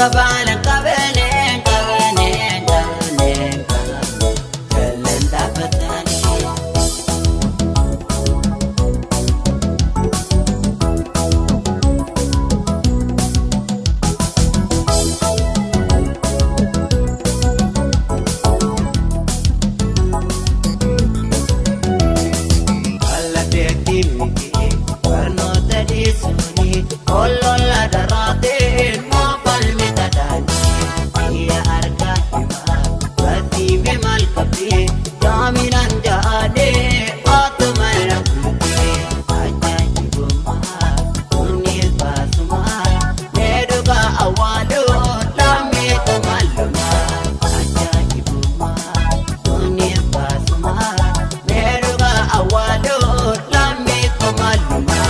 Qabana qabane qabane qabane qabane jalan dhaabbatanii. Allateetti miti barnoota dhiisuuni ollola daraateen moo falmi tadaanii biyya argaa himaa bakkiifi maal qabdee jaaminaan jaadee otuma rakkutee ajaa'ibummaa kunis baasumaa mee dhugaa awwaaluu lammii kumalumaa ajaa'ibummaa kunis baasumaa mee dhugaa awwaaluu lammii kumalumaa.